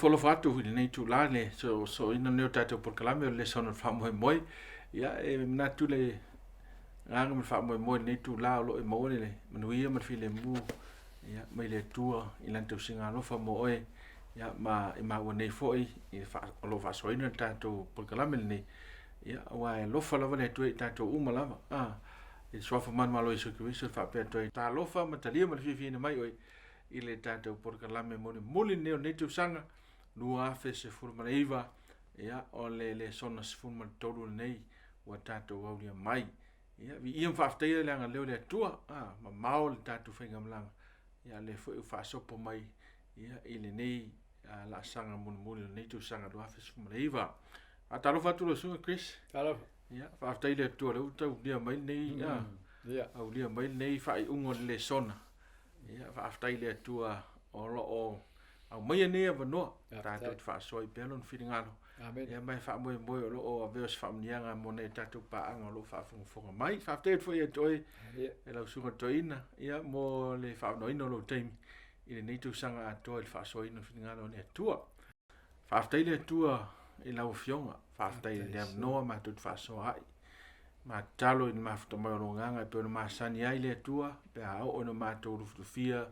Alofa atu i lenei itula i le soosooina lenei o tatou polokalame o le lesona o le faamoemoe. Ia, e manatu le agaga ma le faamoemoe i lenei itula o lo o e maua le manuia ma le filemu ia, mai le Atua i lana tausiga alofa mo oe ia, ma i maua nei foi i le o lo o faasoaina le tatou polokalame lenei. Ia, aua e alofa lava le Atua i tatou uma lava. Ah, i le suafa manumalo o Iesu Keriso e faapea atu ai, Talofa ma talia ma le fiafiaina mai oe i le tatou polokalame mulimuli lenei o lenei tausaga 2019, ia, o le lesona 13 lenei ua tatou aulia mai. Ia, viia ma faafetaia le agalelei o le Atua, a, mamao le tatou faigamalaga, ia, lea foi ua faasopo mai, ia, i lenei laasaga mulimuli o lenei tausaga 2019. Faatalofa atu lau Susuga Chris. Talofa. Ia, faafetai i le Atua lea ua taulia mai lenei, aulia mai lenei faaiuga o le lesona. Ia, faafetai i le Atua o lo o aumaia nei avanoa tatou te faasoa ai pea Lona finagalo. Ia, ma e faamoemoe o lo o avea o se faamanuiaga mo nai a tatou paaga o lo o faafogafoga mai. Faafetai atu foi ia te oe e lau Susuga Toeaina, ia, mo le faaavanoaina o lou taimi i lenei tausaga atoa i le faasoaina o le finagalo o le Atua. Faafetai le Atua i lau Afioga, faafetai i le avanoa matou te faasoa ai. Ma tatalo i le mafuta mai o lou agaga e pei ona masani ai le Atua, pe a oo ina matou lufilufia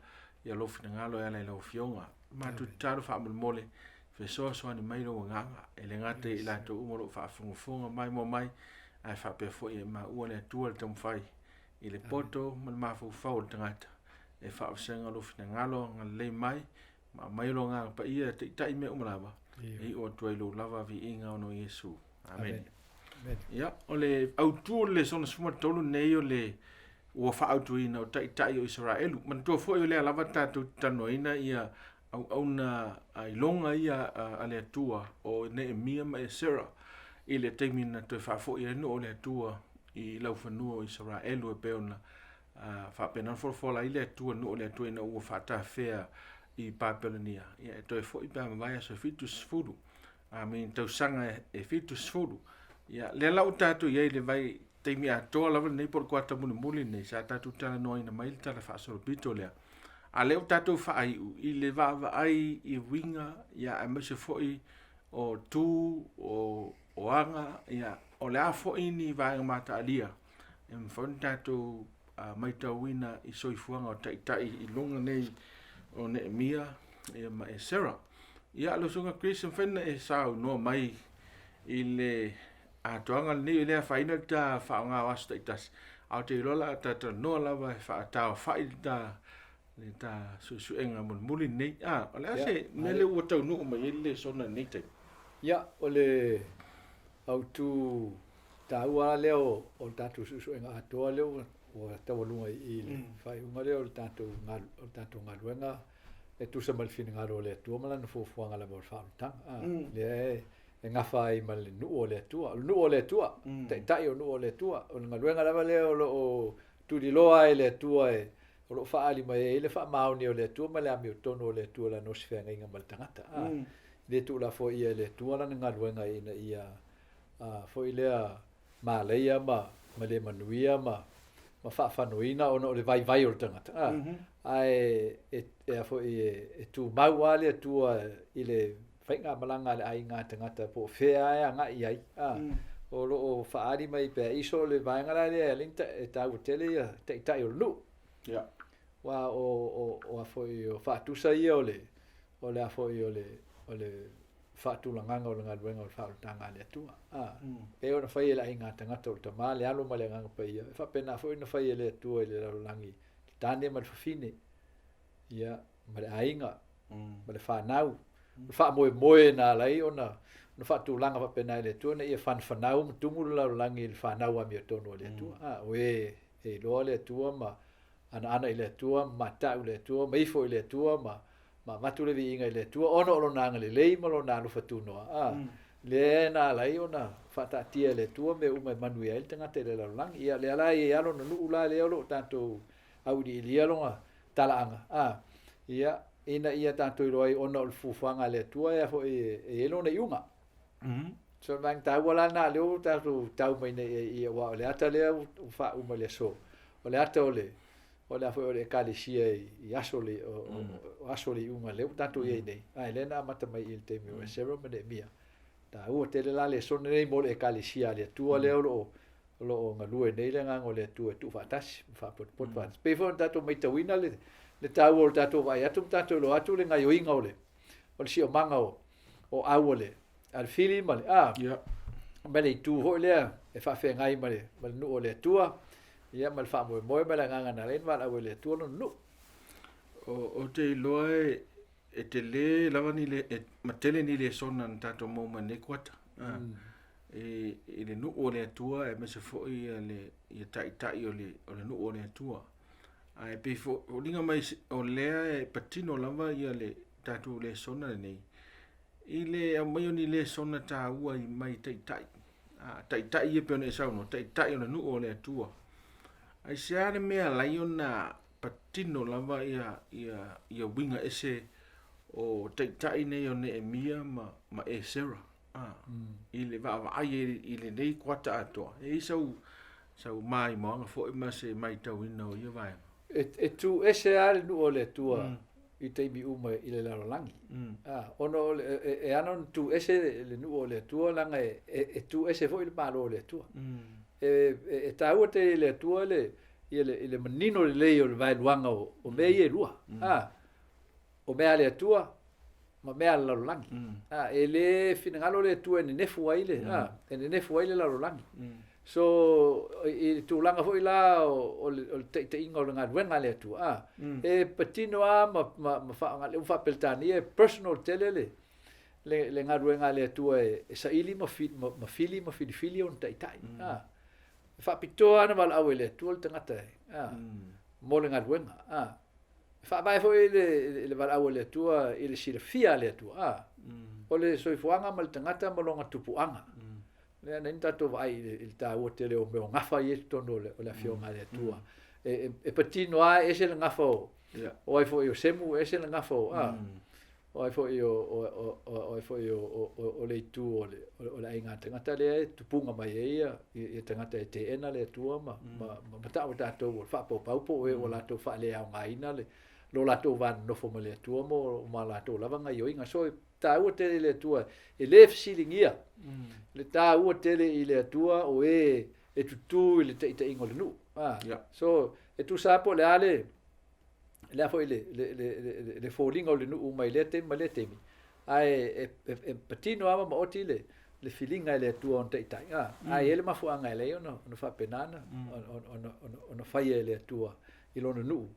ia lou finagalo e ala i lau Afioga. Matou tatalo faamolemole, fesoasoani mai lou agaga, e le gata i latou uma o lo o faafogafoga maimoa mai, ae faapea foi e maua le Atua le taumafai i le poto ma le mafaufau o le tagata e faavasega lou finagalo agalelei mai ma aumai lou Agaga Paia e taitai mea uma lava e iu atu ai lou lava viiga ona o Iesu. Amene. Ia, o le autu o le lesona 13 nei o le ua faaautuina o taitai o Isaraelu. Manatua foi o lea lava tatou te talanoaina ia auauna iloga ia a le Atua o Neemia ma Esera i le taimi na toe faafoi ai le nuu o le Atua i laufanua o Isaraelu e pei ona faapena ona folafola ai le Atua nuu o le Atua ina ua faatafea i Papelonia, ia e toe foi pe a mavae aso e 70, amin, tausaga e 70. Ia, lea la ua tatou i ai i le vai taimi atoa lava lenei po o le kuata mulimuli lenei sa tatou talanoaina mai le tala faasolopito lea. A lea ua tatou faaiu i le vaavaai i uiga, ia, aemaise foi o tu, o aga, ia, o le a foi ni vaega mataalia e mafai ona tatou matauina i soifuaga o taitai i luga nei o Neemia ia ma Esera. Ia, lau Susuga Chris, e mafai ona e saunoa mai i le atoaga lenei, e le afaina le ta faaaoga o aso taitasi, ae ou te iloa o le a ta talanoa lava e faataofai le ta le ta suesuega mulimuli lenei. Ah, o le a se mea lea ua taunuu mai ai le lesona i lenei taimi? Ia, o le autu taua lava lea o le tatou suesuega atoa lea ua taualuga i i le faaiuga lea o le tatou o le tatou galuega e tusa ma le finagalo o le Atua ma lana fuafuaga lava o le faaolataga. A, lea e gafa ai ma le nuu o le Atua. O le nuu o le Atua, taitai o nuu o le Atua. O le galuega lava lea o lo o tuliloa ai le Atua e o lo o faaali mai ai le faamaoni o le Atua ma le amiotonu o le Atua i lana osifeagaiga ma le tagata. A, e le tuulafoaia e le Atua lana galuega ina ia a, foi lea malaia ma, ma le manuia ma, ma faafanoina ona o le vaivai o le tagata. A, ae e, e a foi e, e tumau lava le Atua i le faigamalaga a le aiga tagata po o fea lava e agai i ai. A, o lo o faaali mai pea iso o le vaega la lea e ala ai ona e taua tele ia taitai o le nuu. Ia. Aua o, o, o a foi o faatusa ia o le, o le a foi o le, o le faatulagaga o le galuega o le faaolataga a le Atua. A, pei ona fai e le aiga tagata o le Tama, le Alo ma le Agaga Paia, e faapena foi ona fai e le Atua i le lalolagi, le tane ma le fafine, ia, ma le aiga, ma le fanau. O le faamoemoe na ala ai ona ona faatulaga faapena e le Atua ina ia fanafanau ma tumu le lalolagi i le fanau amiotonu a le Atua. A, o e e iloa le Atua ma anaana i le Atua, ma matau i le Atua, ma ifo i le Atua, ma ma avatu le viiga i le Atua ona o Lona agalelei ma Lona alofa tunoa. A, lea na ala ai ona faataatia e le Atua mea uma e manuia ai le tagata i le lalolagi. Ia, lea la e i ai lava lona nuu la lea o lo o tatou auiliilia lona talaaga, a, ia, ina ia tatou iloa ai ona o le fuafuaga a le Atua e a foi e i ai lona iuga. So o le vaega taua la lena lea ua tatou tau mai nei i i aua o le ata lea ua faauma i le aso, o le ata o le o le a foi o le Ekalesia i aso o le aso o le iuga lea ua tatou i ai nei, ae lea na amata mai i le taimi o Esera ma Neemia. Taua tele la le lesona lenei mo le Ekalesia a le Atua lea o lo o o lo o galue nei le Agaga o le Atua e tuufaatasi ma faapotopoto faatasi. Pei foi ona tatou maitauina le, le taua o le tatou vaai atu ma tatou iloa atu le gaioiga o le, o le siomaga o, o au o le, a le fili ma le, a, yeah. ma le itu foi lea e faafeagai ma le, ma le nuu o le Atua, ia, ma le faamoemoe ma le agaga na ala ai ona valaau e le Atua lona nuu. O, o te iloa e, e tele lava ni le, e matele ni lesona na tatou maua mai lenei kuata. Ah. I, i le nuu o le Atua aemaise foi ia le ia taitai o le o le nuu o le Atua. Ae pei foliga mai o lea e patino lava ia le tatou lesona lenei i le aumai o ni lesona taua i mai taitai. A, taitai ia pei ona e saunoa, taitai o le nuu o le Atua. Aisea le mea e ala ai ona patino lava ia ia ia uiga ese o taitai nei o Neemia ma ma Esera a i le vaavaai i lenei kuata atoa. E i ai sau sau maimoaga foi ma se maitauina o ia vaega. E, e tu ese lava le nuu o le Atua i taimi uma i le lalolagi. A, ona o le, e, e ana ona tu ese le nuu o le Atua leaga e, e, e tu ese foi le Malo o le Atua. E, e, e taua tele i le Atua le, ia le, i le manino lelei o le vaeluaga o, o mea ia e lua. A, o mea a le Atua ma mea a le lalolagi. A, e le finagalo le Atua e nenefu ai le, a, e nenefu ai le lalolagi. So, i le tulaga foi la o, o le, o le taitaiga o le galuega a le Atua, a, e patino lava ma, ma, ma faaaoga, lea ua faa-Peretania e personal tele le, le, le galuega a le Atua e, e saili ma, fi, ma, ma fili ma filifili ona taitai. A, e faapitoa lava ona valaau e le Atua le tagata e, a, mo le galuega. A, e faavae foi le, le valaau a le Atua i le silafia a le Atua. A, o le soifuaga ma le tagata ma lona tupuaga. Lea na tatou vaai i le, i le taua tele o mea o gafa ia i totonu o le, o le afioga a le Atua. E, e, e patino lava e ese le gafa o, o ai foi o Semu, ese le gafa o, a, o ai foi o, o, o, o, o ai foi o, o, o, o le itu o le, o le aiga tagata lea e tupuga mai ai ia, ia tagata e teena le Atua ma, ma, ma, ma ta'u e tatou o le faapaupau po o e ua latou faaleaogaina le, lo latou va nonofo ma le Atua mo ma latou lava gaioiga. So e taua tele i le Atua, e le fesiligia le taua tele i le Atua o e e tutū i le taitaiga o le nuu. Ah, So e tusa lava po o le a le le a foi le le le le, le foliga o le nuu mai lea taimi ma lea taimi, ae e, e, e patino lava ma maoti le le filiga e le Atua ona taitai. Ah, Ae i ai le mafuaaga e ala ai ona ona faapena ona ona ona ona faia e le Atua i lona nuu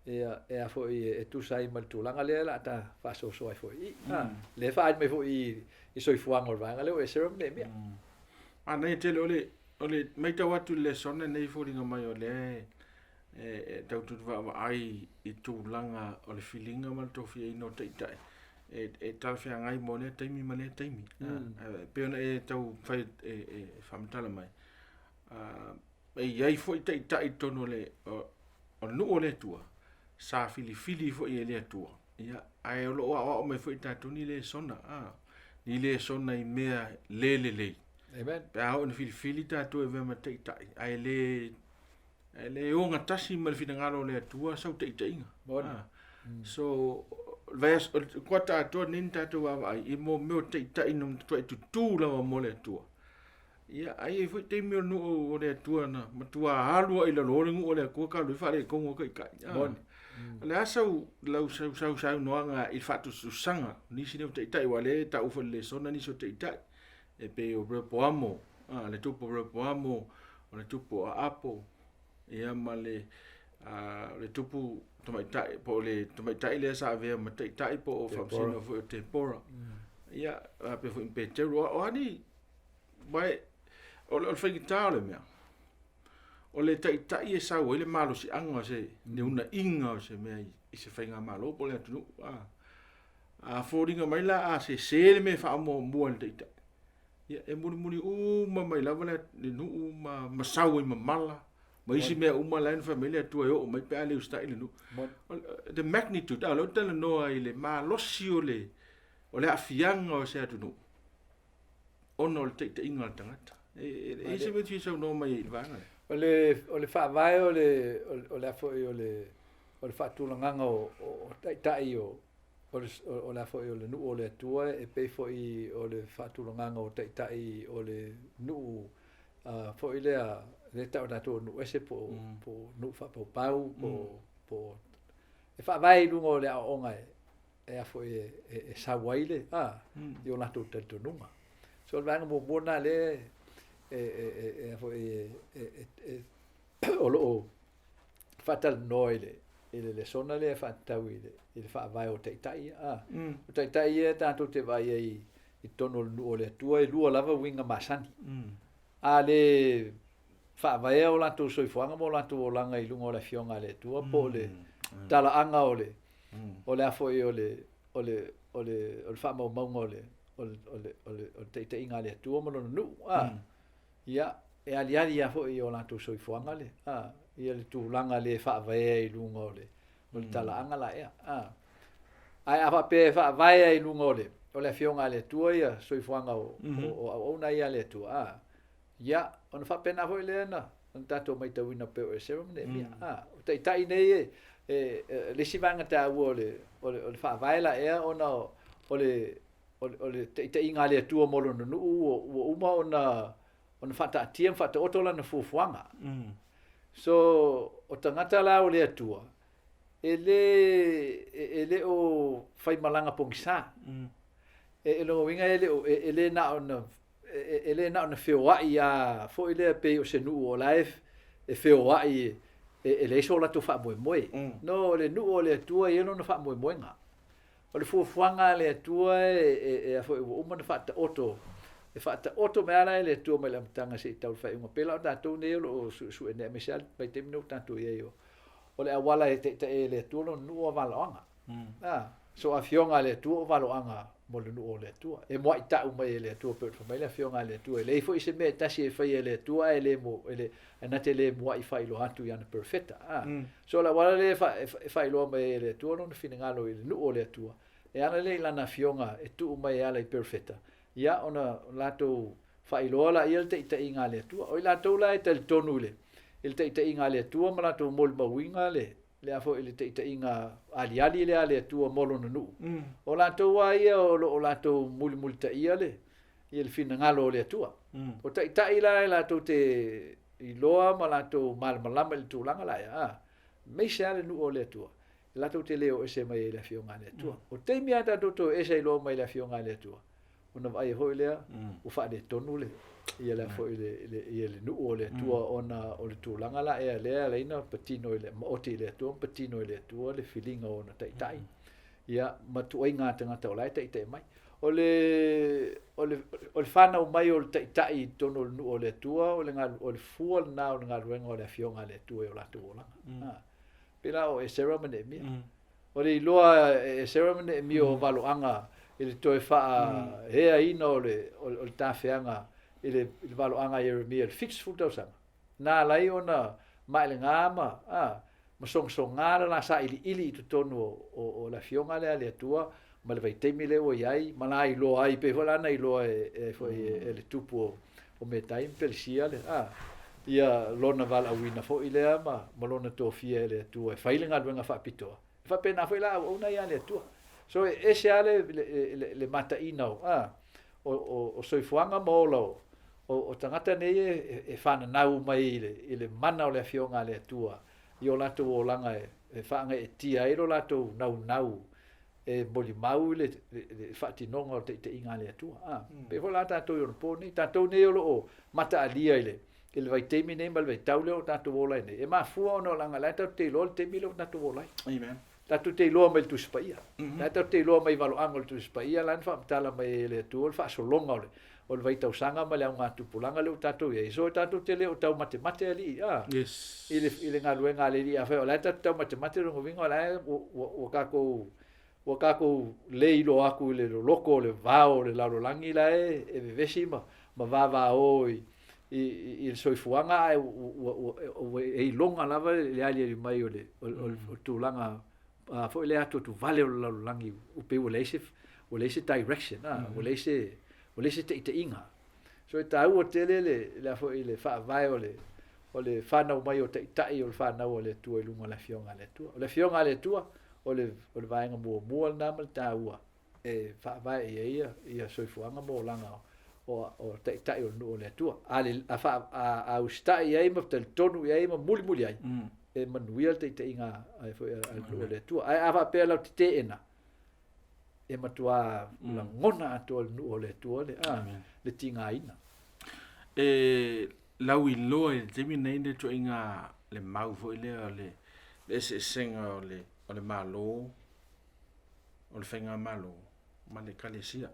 ia e a foi e tusa ai ma le tulaga lea o le a ta faasoasoa ai foi i i. A, lea e faaali mai foi i i soifuaga o le vaega lea o Esera ma Neemia. Manaia tele o le o le maitau atu i le lesona lenei e foliga mai o lea e e tau vaavaai i tulaga o le filiga ma le tofiaina o taitai e, e talafeagai mo lea taimi ma lea taimi. E pei ona e tau fai e, e faamatala mai, e i ai foi taitai i totonu o le, o le nuu o le Atua, sa filifili foi e le Atua. Ia, ae o lo o aoao mai foi tatou ni lesona, a, ni lesona i mea le lelei. Amen. Pe a oo ina filifili tatou e avea ma taitai, ae le ae le ogatasi ma le finagalo o le Atua sau taitaiga. Moni. Ah. So, o le kuata atoa lenei na tatou vaavaai i mo mea o taitai na matuai tutū lava mo le Atua. Ia, ae i ai foi taimi o le nuu o le Atua na matua alu ai i lalo o le nuu o le Atua ka alu ai faaletonu o taitai. Ah. Moni. O le a sau lau sau sau saunoaga i le faatusatusaga o nisi nei o taitai aua o lea e tau foi i le lesona nisi o taitai e pei o Rehoboamo, a, le tupu o Rehoboamo, o le tupu o Aapo, ia ma le a, le tupu tamaitai po o le tamaitai lea sa avea ma taitai po o faamasino foi o Tepora. Ia, faapea foi ma Peteru. O a ni Mai, o le faigata o le mea, o le taitai e sau ai le malosiaga o se, le unaiga o se mea i se faigamalo po o le atunuu. A, a foliga mai la a sese le mea e faamuamua e le taitai, ia e mulimuli uma mai lava le, le nuu ma, ma sau ai ma mala, ma isi mea uma la e na fai mai le Atua e oo mai pe a le usitai le nuu. The magnitude, a o lea ou te talanoa i le malosi o le, o le aafiaga o se atunuu ona o le taitaiga a le tagata. E i ai se mea e te fia saunoa mai ai i le vaega lea? O le, o le faavae o le, o le a foi o le, o le faatulagaga o, o, o taitai o o le a foi o le nuu o le Atua e pei foi o le faatulagaga o taitai o le nuu foi lea lea e tau e tatou o nuu ese po o po o nuu faapaupau po o po o e faavae i luga o le aoaoga e a foi e sau ai le i o latou talitonuga. So o le vaega muamua lena lea e a foi e o lo o faatalanoa i le i le lesona lea e faatatau i le i le faavae o taitai ia. A, o taitai ia tatou te vaai ai i totonu o le nuu o le Atua, e lua lava uiga masani. A le faavaea o latou soifuaga ma o latou olaga i luga o le Afioga a le Atua po o le talaaga o le o le a foi o le o le o le o le faamaumauga o le o le o le o le o le taitaiga a le Atua ma lona nuu. A, ia, e aliali lava foi i o latou soifuaga le a, ia le tulaga le faavaea i luga o le o le talaaga la ea. A, ae a faapea e faavae i luga o le o le Afioga a le Atua ia soifuaga o o auauna ia a le Atua, a, ia, ona faapena foi lea na tatou matauina pei o Esera ma Neemia. A, o taitai nei e le isi vaega taua o le o le o le faavae la ea ona o le o le taitaiga a le Atua mo lona nuu ua uma ona ona faataatia ma faataoto lana fuafuaga. So, o tagata la o le Atua, e le e le o faimalaga pogisa. E lona uiga e le o e le na ona e le na ona feoai lava foi lea pei o se nuu o la e feoai e leai so latou faamoemoe. No, o le nuu o le Atua e i ai lona faamoemoega. O le fuafuaga a le Atua e a foi ua uma ona faataoto, e faataoto mai lava la e le Atua mai le amataga seia tau i le faaiuga. Pei la o tatou nei o lo o suesue nei, aemaise lava le vaitaimi lenei ua tatou i ai, o le auala e taitai ai e le Atua lona nuu o valoaga. So afioga a le Atua o valoaga mo le nuu o le Atua. E muaitau mai e le Atua pei ona fai mai le afioga a le Atua, e leai foi se mea e tasi e faia e le Atua ae le mo e le ae na te le muai faailoa atu i ana perofeta. So o le auala lea e faailoa mai ai e le Atua lona finagalo i le nuu o le Atua, e ala lea i lana afioga e tuu mai e ala i perofeta, ia ona latou faailoa laia le taitaiga a le Atua. O i latou la e talitonu i le i le taitaiga a le Atua ma latou molimauina le le a foi le taitaiga aliali lea a le Atua mo lona nuu, o latou lava ia o lo o latou mulimulitaia le ia le finagalo o le Atua. O taitai la e latou te iloa ma latou malamalama i le tulaga la ea, aemaise lava le nuu o le Atua, e latou te le o ese mai ai i le Afioga a le Atua. O taimi lava tatou toe ese ai loa mai le Afioga a le Atua, ona vaai ai foi lea ua faaletonu le ia le foi le le ia le nuu o le Atua ona o le tulaga la ea lea e ala ai ona patino i le maoti i le Atua ma patino i le Atua le filiga o ona taitai. Ia ma tuaiga tagata o la e taitai mai. O le o le o le fanau mai o le taitai i totonu o le nuu o le Atua, o le o le fua lena o le galuega o le Afioga a le Atua i o latou olaga. Pei la o Esera ma Neemia. O le iloa e Esera ma Neemia o valoaga i le toe faaeaina o le o le tafeaga i le i le valoaga a Ieremia i le 70 tausaga. Na ala ai ona maelega ma a ma sogasoga le la sailiili i totonu o le Afioga lea a le Atua ma le vaitaimi lea ua i ai, ma la iloa ai, pei foi la na iloa e foi e le tupu o Metai ma Pelesia le, a, ia lona valaauina foi lea ma lona tofia e le Atua e fai le galuega faapitoa. E faapena foi la auauna ia a le Atua. So e ese lava le mataina o, a, o soifuaga ma ola o tagata nei e fananau mai i le mana o le Afioga a le Atua i o latou olaga e faagaeetia ai lo latou naunau e molimau i le faatinoga o le taitaiga a le Atua. A, pei foi la tatou i ona po nei, tatou nei o lo o mataalia i le i le vaitaimi nei ma le vaitau lea o tatou ola ai nei, e mafua ona o leaga o la e tatou te iloa le taimi lea ua tatou ola ai. Amen. Tatou te iloa mai le Tusi Paia. La e tatou te iloa mai valoaga o le Tusi Paia, la na faamatala mai ai e le Atua le faasologa o le o le vaitausaga ma le augatupulaga lea ua tatou i ai. So tatou te le o taumatemate alii, a? Yes. I le i le galuega a le Alii. Afai o la e tatou te taumatemate, lona uiga o la e ua tatou ua tatou le iloa atu i le loloto o le vao o le lalolagi la e e vevesi ma ma vavao i i i le soifuaga ae ua ua ua e iloga lava le aliali mai o le o le tulaga foi lea atuatuvale o le lalolagi ua pei ua leai se ua leai se direction a ua leai se ua leai se taitaiga. So e taua tele le le a foi le faavae o le o le fanau mai o taitai o le fanau a le Atua i luga o le Afioga a le Atua. O le Afioga a le Atua O le o le vaega muamua lena ma le taua e faavae i ai ia ia soifuaga ma olaga o o taitai o le nuu o le Atua. A le a faa a a usitai i ai ma talitonu i ai ma mulimuli ai, e manuia le taitaiga a foi a le nuu o le Atua. Ae a faapea latou te teena, e matua lagona atoa e le nuu o le Atua le a le tigaina. E lauiloa i le taimi lenei le ituaiga le mau foi lea o le eseesega o le o le Malo, o le faigamalo ma le Ekalesia.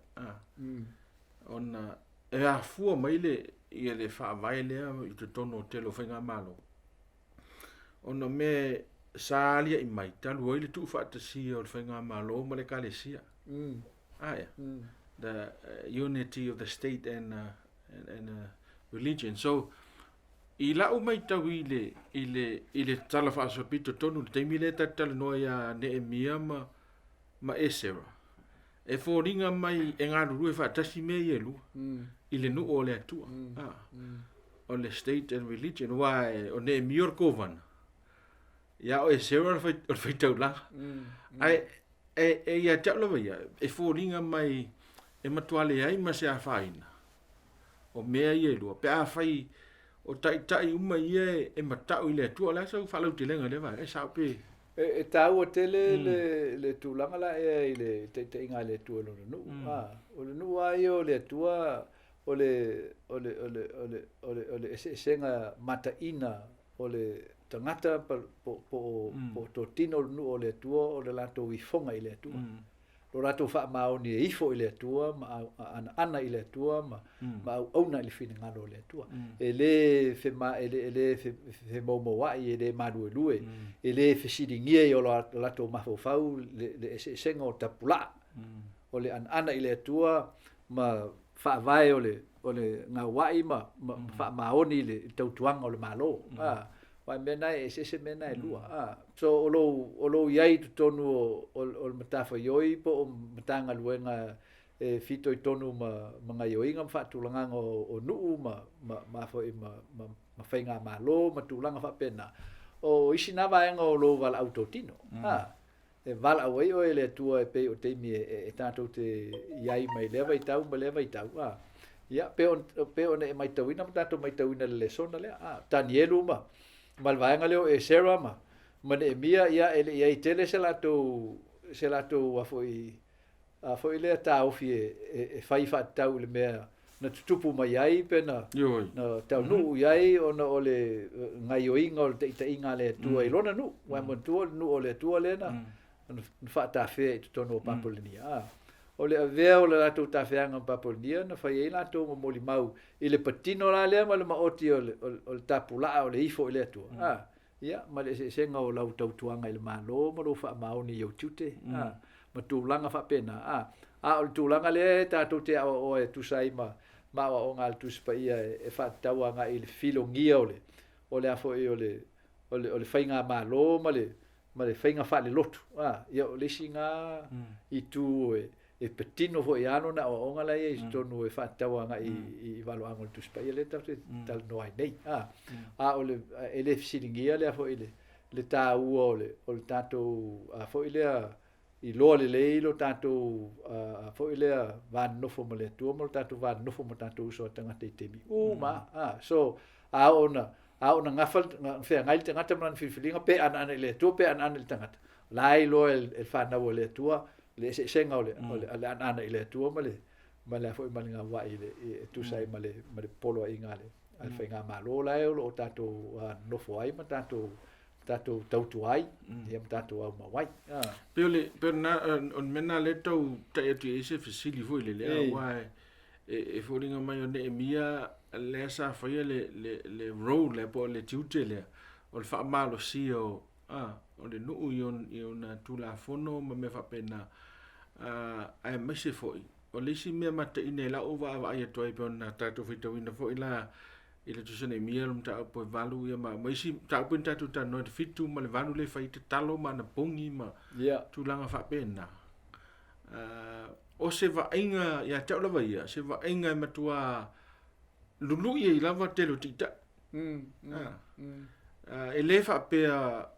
Ona e afua mai le ia le faavae lea i totonu o le tele o faigamalo, ona o mea sa alia'i mai talu ai le tuufaatasia o le faigamalo ma le Ekalesia. Ae, the unity of the state and and religion. So, i lau matau i le, i le, i le tala faasolopito tonu i le taimi lea ta te talanoa ia Neemia ma, ma Esera, e foliga mai e galulue faatasi mea ia e lua i le nuu o le Atua. O le state and religion, aua o Neemia o le kovana, ia o Esera o le faitaulaga. Ae e, e ia te au lava ia, e foliga mai e matua leai ma se afaina o mea ia e lua, pe afai o taitai uma ia e matau i le Atua. O le a sau faalautelega i lea vaega? E sao pe? E taua tele le tulaga la ea i le taitaiga a le Atua i lona nuu. O le nuu lava ia o le Atua, o le, o le, o le, o le, o le, o le eseesega mataina o le tagata po, po, po o totino o le nuu o le Atua o le latou ifoga i le Atua. Lo latou faamaoni e ifo i le Atua ma anaana i le Atua ma, ma auauna i le finagalo o le Atua. E le fema, e le, e le femaumauai, e le maluelue, e le fesiligia i o latou mafaufau le, le eseesega o tapulaa, o le anaana i le Atua ma faavae o le, o le gauai ma, ma, ma faamaoni i le tautuaga o le Malo. Aua o mea na e eseese mea na e lua. So o lou, o lou i ai i totonu o, o, o le matafaioi po o Matagaluega e fitoitonu ma, ma gaioiga ma faatulagaga o, o nuu ma, ma, ma foi ma, ma, ma faigamalo ma tulaga faapena, o isi na vaega o lou valaau totino. E valaau ai oe e le Atua e pei o taimi e tatou te i ai mai lea vaitau ma lea vaitau. A, ia, pei on, pei ona e maitauina ma tatou maitauina le lesona lea. A, Tanielu ma, ma le vaega lea o Esera ma, ma Neemia, ia, e le i ai tele se latou, se latou, a foi, a foi lea taofi e, e, e fai faatatau i le mea na tutupu mai ai pe na, na taunuu i ai ona o le gaioiga o le taitaiga a le Atua i lona nuu. Ua e manatua o le nuu o le Atua lea na, na faatafea i totonu o Papulenia. A, o le avea o le latou tafeaga ma Papulenia na fai ai latou ma molimau i le patino la lea ma le maoti o le, o le, o le tapulaa o le ifo i le Atua. A, ia, ma le eseesega o lau tautuaga i le Malo ma lou faamaoni i ou tiute, a, ma tulaga faapena, a. A o le tulaga lea e tatou te aoaoa e tusa ai ma, ma aoaoga a le Tusi Paia e, e faatatau agai i le filogia o le, o le a foi o le, o le, o le faigamalo ma le, ma le faiga faalelotu, a, ia o le isi na itu e, e patino foi lava lona aoaoga la e i ai i totonu e faatatau agai i valoaga o le Tusi Paia lea tatou te talanoa ai nei. A, a o le, e le fesiligia lea foi le, le taua o le, o le tatou, a foi lea, iloa lelei lo tatou, a foi lea, va nonofo ma le Atua ma lo tatou va nonofo ma tatou uso a tagata i taimi uma. A, so, a oo ina, a oo ina gafa, feagai le tagata ma lana filifiliga, pe anaana i le Atua, pe anaana i le tagata. O la e iloa e le fanau a le Atua le eseesega o le, o le, le anaana i le Atua ma le, ma le a foi ma le gauai i le, e tusa ai ma le, ma le poloaiga a le, a le faigamalo la e o lo o tatou nonofo ai ma tatou, tatou tautua ai, ia ma tatou aumau ai. Pei o le, pei o lena, o le mea lena lea e tau tai atu i ai se fesili foi lele, aua e, e foliga mai o Neemia lea sa faia le, le, le role lea po o le tiute lea o le faamalosia o, A, o le nuu i ona Tulafono ma mea faapena, a, aemaise foi, o le isi mea mataina i lau vaavaai atu ai pei ona tatou faitauina foi la i le Tusi a Neemia le mataupu e 8 ia ma, ma isi mataupu na tatou talanoa i le 7 ma le 8 lea e fai ai tatalo ma anapogi ma tulaga faapena. A, o se vaaiga ia te au lava ia, se vaaiga e matua lului ai lava tele o taitai. E le faapea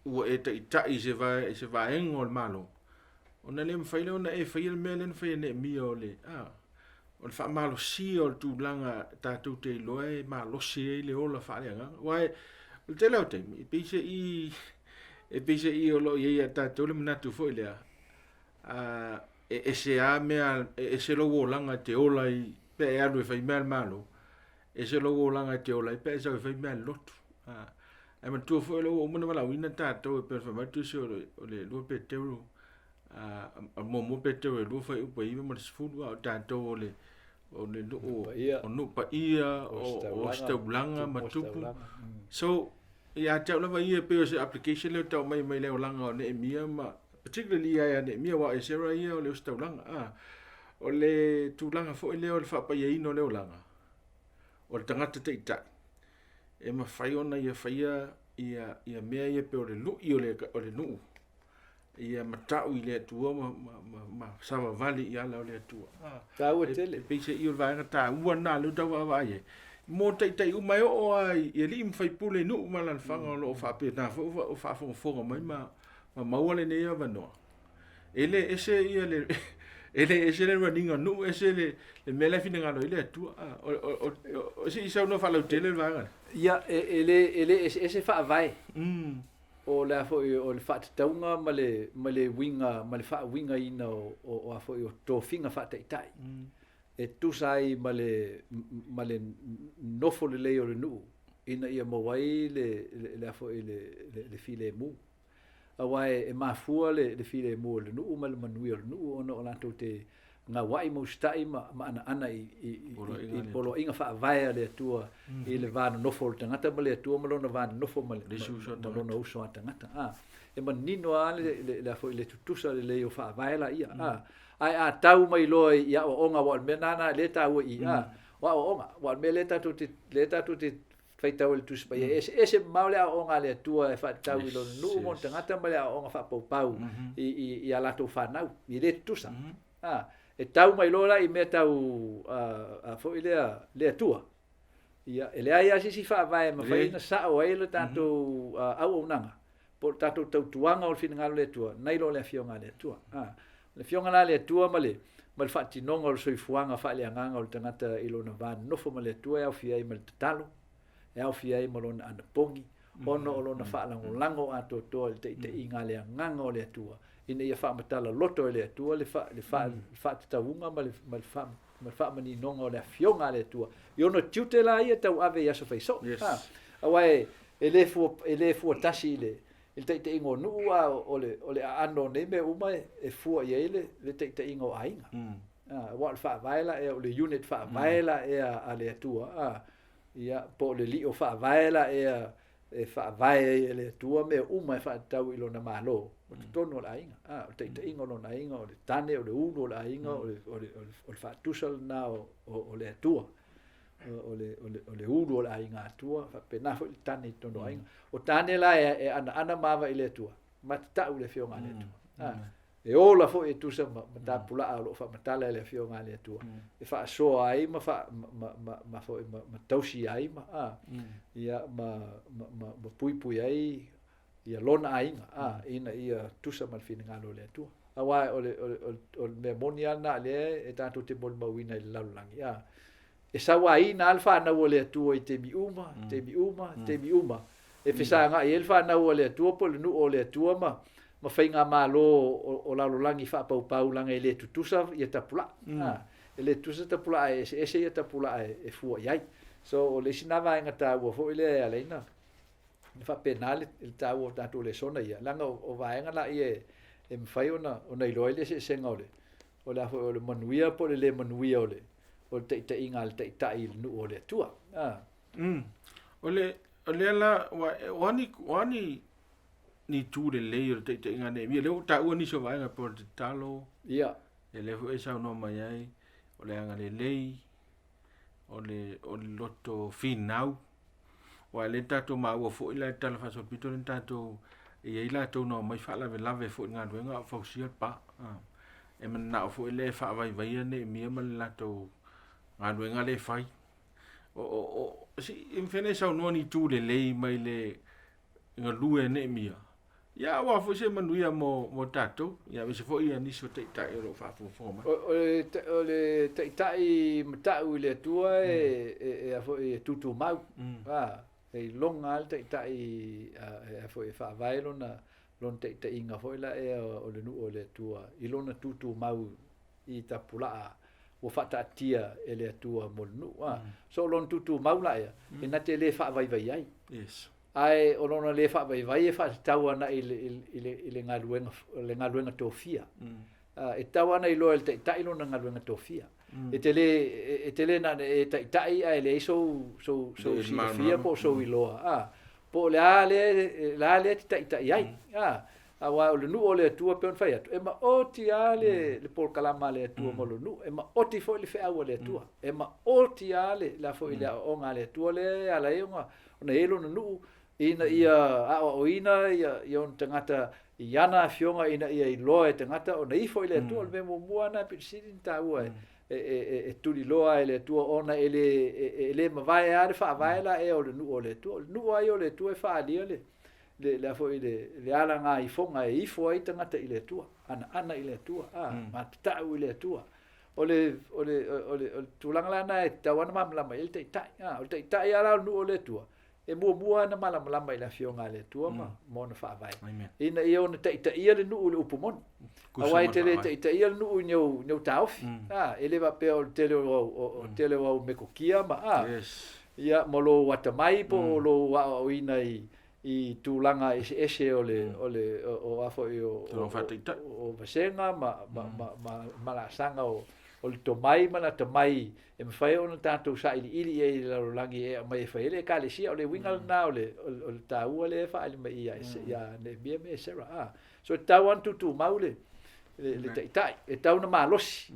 ua e taitai i se vae, i se vaega o le Malo, ona le mafai lea ona e faia le mea lea na faia e Neemia o le, a, o le faamalosia o le tulaga tatou te iloa e malosi ai le ola faaleagaga. Aua e, o le tele o taimi, e pei se i, e pei se i o lo o i ai ia tatou le manatu foi lea, a, e ese a mea, e ese lou olaga e te ola ai pe e alu e fai mea a le Malo, ese lou olaga e te ola ai pe a e sau e fai mea a le lotu. A, ae manatua foi o lea ua uma ona valaauina tatou e pei ona fai mai le tusi o le, o le 2 Peteru, a, 1 Peteru e 2 fuaiupu e 9 ma le 10, a o tatou o le, o le nuu, o nuu paia, o ositaulaga ma tupu. So, ia te au lava ia e pei o se application lea e tau mai mai le olaga o Neemia ma particularly ia ia Neemia aua o Esera ia o le ositaulaga. A, o le tulaga foi lea o le faapaiaina o le olaga o le tagata taitai e mafai ona ia faia ia, ia mea ia pei o le lui o le, o le nuu ia matau i le Atua ma, ma, ma, ma savavali i ala o le Atua. Ah, taua tele. E pei se i o le vaega taua lena lea ua tau vaavaai ai. Mo taitai uma e oo lava i alii ma faipule i nuu ma alaalafaga o lo o faapena foi o faafogafoga mai ma, ma maua lenei avanoa. E le ese ia le e le ese le running o nuu, ese le, le mea la e finagalo ai le Atua. Ah, o, o, o, o, se i saunoa faalautele le vaega lea. Ia, e, e le, e le eseese faavae. O le a foi o le faatatauga ma le ma le uiga ma le faauigaina o o o a foi o tofiga faataitai e tusa ai ma le ma le nofo lelei o le nuu ina ia maua ai le le a foi le le filemu. Aua e mafua le le filemu o le nuu ma le manuia o le nuu ona o latou te gaua'i ma usitai ma ma anaana i i i poloaiga faavae a le Atua i le va nonofo o le tagata ma le Atua ma lona va nonofo ma ma lona uso a tagata. A, e manino lava le le le a foi le tutusa lelei o faavae laia. A, ae a tau mai loa i aoaoga aua o le mea lena lea e taua i i, a, o aoaoga, aua o le mea lea tatou te lea tatou te faitau ai le Tusi Paia, e eseese mamao le aoaoga a le Atua e faatatau i lona nuu ma ona tagata ma le aoaoga faapaupau i, i, i a latou fanau, e le tutusa. A, e tau mai loa la i mea tau a, a foi lea, le Atua. Ia, e leai lava se isi faavae e mafai ona sao ai le tatou auaunaga, po o le tatou tautuaga o le finagalo o le Atua, nai lo le Afioga a le Atua. A, o le Afioga la a le Atua ma le, ma le faatinoga o le soifuaga faaleagaga o le tagata i lona va nonofo ma le Atua e aofia ai ma le tatalo, e aofia ai ma lona anapogi, ona o lona faalagolago atoatoa i le taitaiga a le Agaga o le Atua, ina ia faamatala loto e le Atua le, fa, le, fa, le faatatauga ma le, ma le, fa, ma le faamaninoga o le Afioga a le Atua i ona tiute la ia tauave i aso faisoo. Yes. Ha, aua e, e le fua, e le fua tasi i le, i le taitaiga o nuu, a o le, o le aano o nei mea uma e, e fua i ai le, le taitaiga o aiga. Aua o le faavae la ea, o le unit faavae la ea a le Atua, a, ia, po o le lio faavae la ea e faavae ai e le Atua mea uma e faatatau i lona Malo, o totonu o le aiga. A, o le taitaiga o lona aiga, o le tane, o le ulu o le aiga, o le, o le, o le, o le faatusa lena o, o, o le Atua. O le, o le, o le ulu o le aiga Atua, faapena foi le tane i totonu o aiga. O tane la e, e anaana ma ava i le Atua, ma tatau i le Afioga a le Atua. A, e ola foi e tusa ma, ma tapulaa o lo o faamatala e le Afioga a le Atua, e faasoa ai ma, fa, ma, ma, ma, foi, ma, ma tausi ai ma, a, ia, ma, ma, ma, ma puipui ai ia lona aiga, a, ina ia tusa ma le finagalo o le Atua. Aua o le, o le, o le, o le mea moni lava lena lea e tatou te molimauina i le lalolagi, a, e sauaina lava le fanau a le Atua i taimi uma, taimi uma, taimi uma. E fesagai ai le fanau a le Atua po o le nuu o le Atua ma, ma faigamalo o, o lalolagi faapaupau leaga e le tutusa ia tapulaa. A, e le tutusa tapulaa e eseese ia tapulaa e, e fua i ai. So o le isi na vaega taua foi lea e ala ai na faapena le, le taua o tatou lesona ia, leaga o, o vaega laia e, e mafai ona, ona iloa ai le eseesega o le, o le a foi o le manuia po o le le manuia o le, o le taitaiga a le taitai i le nuu o le Atua. A. O le, o lea la, ua, o a ni, o a ni, ni itu lelei o le taitaiga a Neemia? Lea ua taua nisi o vaega pei o le tatalo, Ia. ia lea foi e saunoa mai ai, o le agalelei, o le, o le loto finau. Aua o lea tatou maua foi la i le Tala Faasolopito lea na tatou, e i ai latou na omai faalavelave foi i le galuega a o fausia le pa. E mananao foi lea e faavaivaia Neemia ma le latou galuega lea e fai. O, o, o, se i mafai ona e saunoa ni itu lelei mai le galue a Neemia? Ia, aua foi se manuia mo, mo tatou, ia aemaise foi ia nisi o taitai o lo o faafogafoga mai. O, o, le, o le taitai matau i le Atua e, e, e, a foi, e tutumau. A, e iloga lava le taitai a, e, a foi, e faavae lona, lona taitaiga foi la ea o le nuu o le Atua i lona tutumau i tapulaa ua faataatia e le Atua mo le nuu. A, so o lona tutumau la ea, e na te le faavaivai ai. Yes. Ae o lona le faavaivai e faatatau ana i le, i le, i le galuega, le galuega tofia. E tatau ana iloa e le taitai lona galuega tofia. E te le, e te le na ona e taitai ae leai sou, sou, sou silafia po o sou iloa, a, po o le a lea, le a lea e te taitai ai, a. Aua o le nuu o le Atua e pei ona fai atu, e maoti lava le, le polokalama a le Atua mo le nuu, e maoti foi le feau a le Atua, e maoti lava le, le a foi le aoaoga a le Atua lea e ala ai ona, ona i ai lona nuu ina ia aoaoina ia, ia ona tagata i ana afioga ina ia iloa e tagata ona ifo i le Atua. O le mea muamua lena e pito sili ona taua e, e, e, e tuliloa ai e le Atua ona e le, e, e le mavae lava le faavae la ea o le nuu o le Atua. O le nuu lava ia o le Atua e faaalia le, le, le a foi le, le alagaifoga e ifo ai tagata i le Atua, anaana i le Atua, a, matatau i le Atua. O le, o le, o le, o le tulaga la lena e tatau lava ona malamalama i ai le taitai. A, o le taitai lava la o le nuu o le Atua, e muamua lava ona malamalama i le Afioga a le Atua ma, ma ona faavae, Amen. ina ia ono taitaia le nuu i le upu moni. Tusa Aua ma e te le faavae. taitaia le nuu i ni ou, ni ou taofi. A, e le faapea o le tele o au, o, o tele o au metokia ma, a, Yes. ia, ma lou atamai po o lou aoaoina i, i tulaga eseese o le, o le, o, o a foi o, Tulaga faataitai. o, o vasega ma, ma, ma, ma, ma laasaga o, o le tomai ma le atamai e mafai ona tatou sailiili i ai i le lalolagi e aumai e fai ai le Ekalesia. O le uiga lena o le, o le, o le taua lea e faaali mai ia, ia Neemia ma Esera. A, so e tatau lava ona tutumau le, le, le taitai, e tatau ona malosi.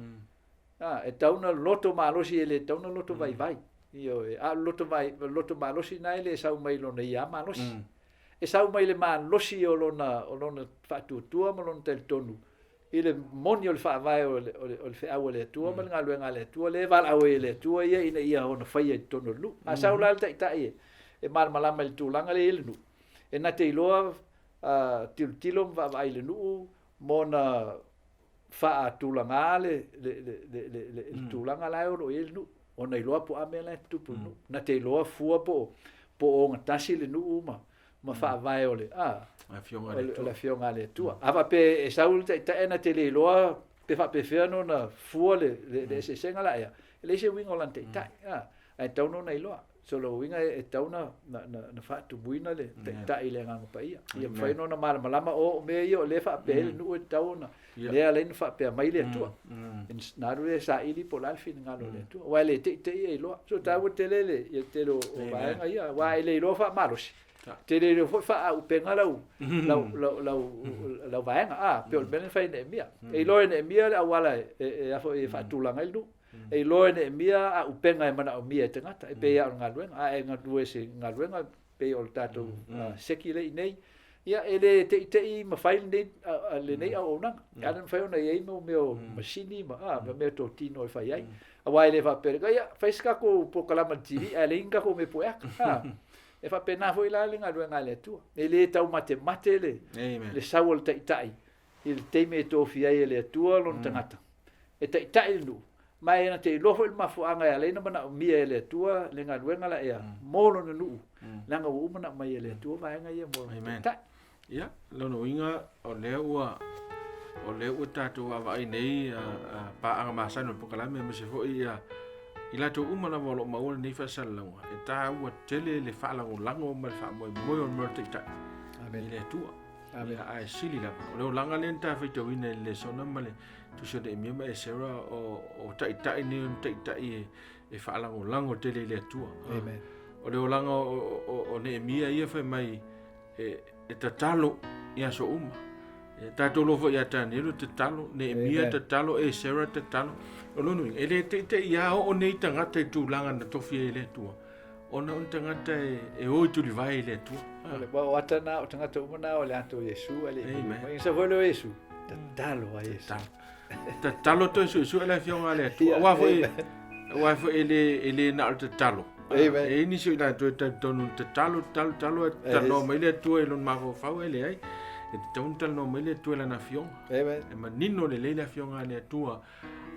A, e tatau ona loto malosi e le tatau ona loto vaivai. Ioe, a o le loto vai, loto malosi lena e le sau mai lona ia malosi. E sau mai le malosi o lona, o lona faatuatua ma lona talitonu i le moni o le faavae o le, o le, o le feau a le Atua ma le galuega a le Atua, lea e valaau ai e le Atua ia ina ia ono faia i totonu o le nuu. A sau la le taitai e, e malamalama i le tulaga lea e i ai le nuu, e na te iloa tilotilo ma vaavaai i le nuu ma ona faatulaga le, le, le, le, le, le, le tulaga la e o lo o i ai le nuu, ona iloa po o a mea la e tutupu i le nuu. Na te iloa fua po o, po o ogatasi le nuu ma, ma faavae o le, a, Afioga a le o le Afioga a le Atua. A faapea e sau le taitai ae na te le iloa pe faapefea ona fua le, le, le eseesega la ea, e leai se uiga o lana taitai, a, ae tatau ona iloa. So lona uiga e tatau ona na, na, na faatumuina le taitai i le Agaga Paia. Ia mafai ona malamalama o, o mea ia o lea e faapea ai le nuu e tatau ona, lea e ala ai ona faapea mai le Atua. Na alu lea e saili po o le a le finagalo o le Atua. Aua e le teitei e iloa. So taua tele le, ia tele o, o vaega ia, aua e le iloa faamalosi. Te le iloa foi faaaupega lau, lau, lau, lau, lau vaega. A, pei o le mea lea na fai e Neemia. E iloa e Neemia le auala e, e, e, a foi, e faatulaga ai le nuu. E iloa e Neemia auupega e manaomia e tagata, e pei lava o le galuega. A e galue i se galuega pei o le tatou seki lea i inei, ia e le teitei mafai lenei, lenei auaunaga. E ala ona mafai ona i ai mau mea o masini ma, a, ma mea totino e fai ai. Aua e le faapea, ia, fai se tatou polokalama i le TV ae leai ni tatou mea pueaka. A, e faapena foi la le galuega a le Atua. E le taumatemate le, le sau o le taitai i le taimi e tofia ai e le Atua lona tagata e taitai le nuu, ma e na te iloa foi le mafuaaga e ala ai ona manaomia e le Atua le galuega la ea mo lona nuu, leaga ua uma ona aumai e le Atua vaega ia mo lona taitai. Ia, lona uiga o lea ua o lea ua tatou vaavaai nei paaga masani o le polokalame aemaise foi ia i latou uma lava o lo o maua lenei faasalalauga, e taua tele le faalagolago ma le faamoemoe o le mea o le taitai Amen. i le Atua. Amen. Ia, ae sili lava, o le olaga lea na ta faitauina i le lesona ma le tusi o Neemia ma Esera, o, o taitai nei o ni taitai e, e faalagolago tele i le Atua. Amen. O le olaga o, o, o Neemia ia fai mai e, e tatalo i aso uma. E, tatou loa foi ia Tanielu tatalo, Neemia tatalo, Esera tatalo. O lona uiga, e le teitei ia oo nei tagata i tulaga na tofi ai e le Atua, ona o ni tagata e, e o i tulivae i le Atua. O le o ata na o tagata uma na o le ato o Iesu a le Amen. Mai sa foi le o Iesu. Tatalo a Iesu. Tatalo. Tatalo toe suesue le afioga a le Atua. Aua foi, aua foi e le, e le na o le tatalo. Amen. E i ai nisi o i latou e talitonu tatalo, tatalo, tatalo, e talanoa mai le Atua i lona mafaufau e leai. E tatau ona talanoa mai le Atua i Lana Afioga. Amen. E manino lelei le Afioga a le Atua,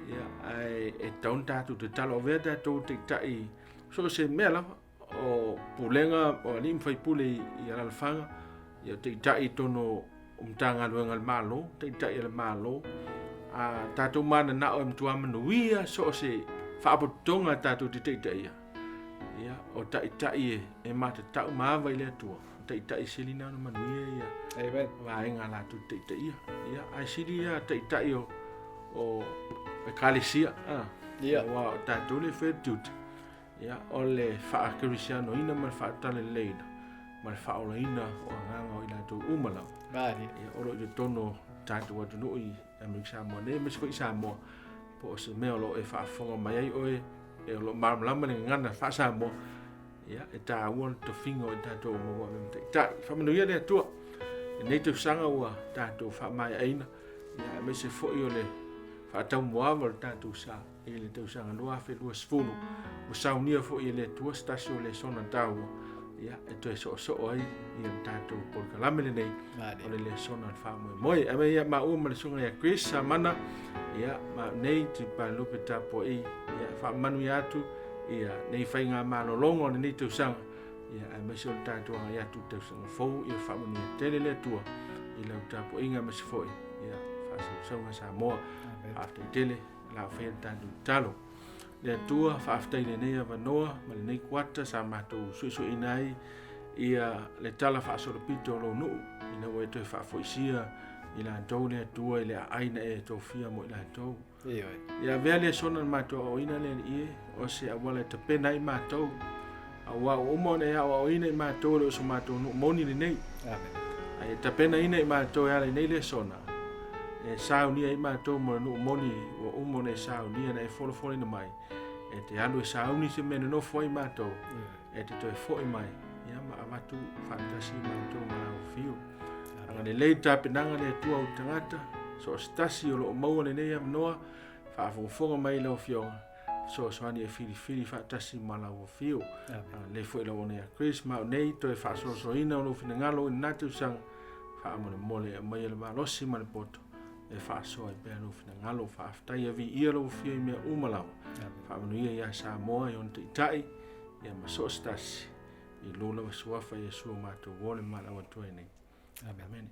ia, ae e tatau ona tatou tatalo. Avea tatou taitai so o se mea lava, o pulega o alii ma faipule i alalafaga, ia taitai i totonu o Matagaluega a le Malo, taitai a le Malo, a tatou mananao e matua manuia so o se faapotopotoga a tatou te taitaia, ia, o taitai e matatau ma ava i le Atua, o taitai sili na ona manuia ia Amen. vaega a latou te taitaia. Ia, ae sili ia taitai o ekalesia, a, Ia. aua o tatou le faia tiute, ia, o le faakerisianoina ma le faataleleleina ma le faaolaina o agaga o i latou uma lava. Malie. Ia, o lo o i totonu o tatou atunuu i Amerika Samoa nei, aemaise foi Samoa, po o se mea o lo o e faafofoga mai ai oe, e o lo o malamalama le gagana faa-Samoa, ia, e taua le tofiga o i tatou uma ua avea ma taitai. Faamanuia le Atua i lenei tausaga ua tatou faamaeaina, ia, aemaise foi o le faataumuaava o le tatou sa i le tausaga 2020, ua saunia foi e le Atua se tasi o lesona taua, ia, e toe soosoo ai ia le tatou polokalame lenei, Malie. o le lesona o le faamoemoe. Ame ia maua ma le susuga ia Chris Samana, ia, ma nei te palupe tapuai, ia, faamanuia atu, ia, nei faiga malologa o lenei tausaga, ia, aemaise o le tatou agai atu i le tausaga fou, ia faamanuia tele le Atua i lau tapuaiga aemaise foi, ia, faasausauga Samoa. Amen. Faafetai tele, la faia le tatou tatalo. Le Atua, faafetai i lenei avanoa ma lenei kuata sa matou suesueina ai ia le tala faasolopito o lou nuu, ina ua e toe faafoisia i latou le Atua i le aai na e tofia mo i latou. Ioe. Ia avea le sona le matou aoaoina le Alii e, o se auala e tapena ai matou, aua ua uma ona e aoaoina i matou e le o so matou nuu moni lenei. Amen. Ai e tapenaina i matou e ala i nei lesona, e saunia ai matou mo le nuu moni ua uma ona e saunia na e folafolina mai, e te alu e sauni se mea nonofo ai matou, Ioe. e te toe foi mai, ia ma avatu faatasi matou ma lau afio. Amen. Agalelei tapenaga le Atua o tagata, so o se tasi o loo maua lenei avanoa, faafogafoga mai lau afioga, fesoasoani e filifili faatasi ma lau afio. Amen. Agalelei foi lau ona ia Chris, ma o nei toe faasoasoaina o lou finagalo i lena tausaga, faamolemole e aumaia le malosi ma le poto, e faasoa ai pea lou finagalo. Faafetai e viia lau afio i mea uma lava. Amen. Faamanuia ia Samoa i ona taitai, ia ma so o se tasi, i lou lava suafa Iesu o matou o le malau atu ai nei. Amen. Amen.